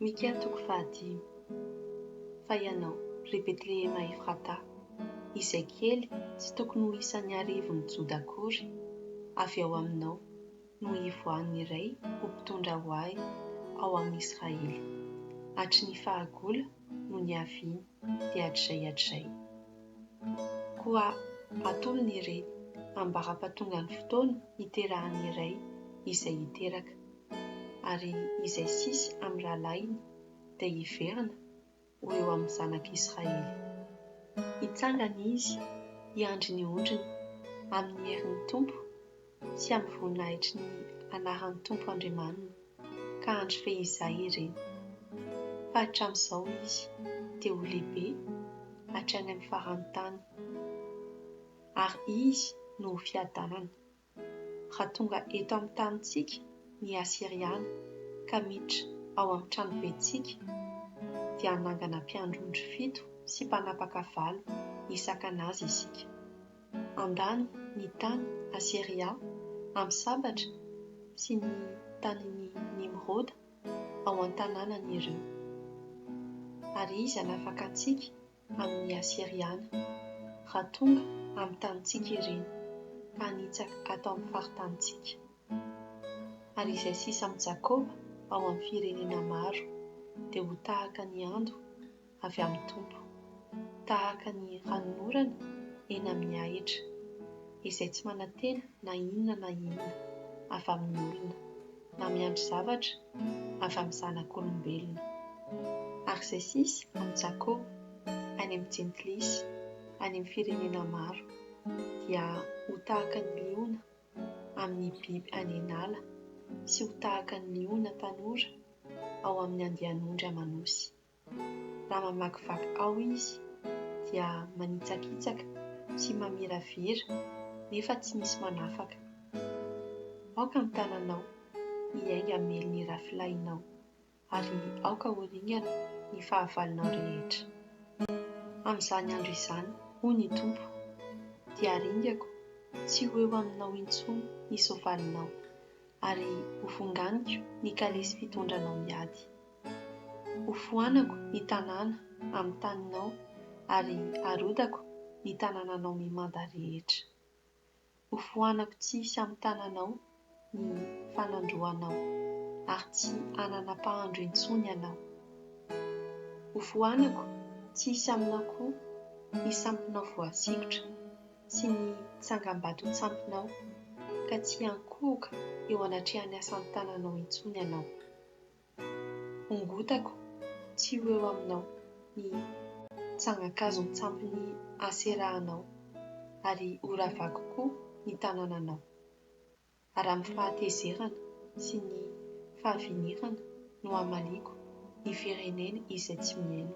Mika toko fahadimy. Fa ianao, ry Betlehema Efrata, izay kely tsy tokony ho isan'ny arivon'ny Joda akory, avy ao aminao no hivoahan'ny iray ho mpitondra ho ahy ao amin'i Israely, hatry ny fahagola no niaviany dia hatrizay hatrizay. Koa atolony ireny ambara-pahatongan'ny fotoana hiterahan'ny iray izay hiteraka. Ary izay sisa amin'ny rahalahiny dia hiverina ho eo amin'ny zanak'Israely. Hitsangana izy hiandry ny ondriny amin'ny herin'ny Tompo sy amin'ny voninahitry ny anaran'ny Tompo Andriamaniny, ka handry fehizay ireny. Fa hatramin'izao izy dia ho lehibe hatrany amin'ny faran'ny tany, ary izy no ho fiadanana. Raha tonga eto amin'ny tanintsika ny Asyriana ka miditra ao amin'ny tranobentsika, dia hanangana mpiandry ondry fito sy mpanapaka valo hisakana azy isika. Handany ny tany Asyria amin'ny sabatra sy ny tanin'i Nimroda ao an-tanànany ireo. Ary izy hanafaka antsika amin'ny Asyriana, raha tonga amin'ny tanintsika ireny, ka hanitsaka ato amin'ny faritanintsika. Ary izay sisa amin'i Jakoba ao amin'ny firenena maro dia ho tahaka ny ando avy amin'ny Tompo, tahaka ny ranonorana eny amin'ny ahitra, izay tsy manantena na inona na inona avy amin'ny olona, na miandry zavatra avy amin'ny zanak'olombelona. Ary izay sisa amin'i Jakoba any amin'ny Jentilisa, any amin'ny firenena maro, dia ho tahaka ny liona amin'ny biby any an'ala sy ho tahaka ny liona tanora ao amin'ny andian'ondry aman'osy. Raha mamakivaky ao izy dia manitsakitsaka sy mamiravira nefa tsy misy manafaka. Aoka ny tananao hiainga hamely ny rafilahinao ary aoka ho ringana ny fahavalonao rehetra. Amin'izany andro izany, hoy ny Tompo, dia haringako tsy ho eo aminao intsony ny soavalinao ary hofonganiko ny kalesy fitondranao miady. Hofoanako ny tanàna amin'ny taninao ary harodako ny tanànanao mimanda rehetra. Hofoanako tsy hisy amin'ny tananao ny fanandroanao ary tsy hanana mpahandro intsony ianao. Hofoanako tsy hisy aminao koa ny sampinao voasikotra sy ny tsangambaton-tsampinao, ka tsy hiankohoka eo anatrehan'ny asan'ny tananao intsony ianao. Hongotako tsy ho eo aminao ny tsangan-kazon-tsampin'i Aserahanao, ary horavako koa ny tanànanao. Ary amin'ny fahatezerana sy ny fahavinirana no hamaliako ny firenena izay tsy mihaino.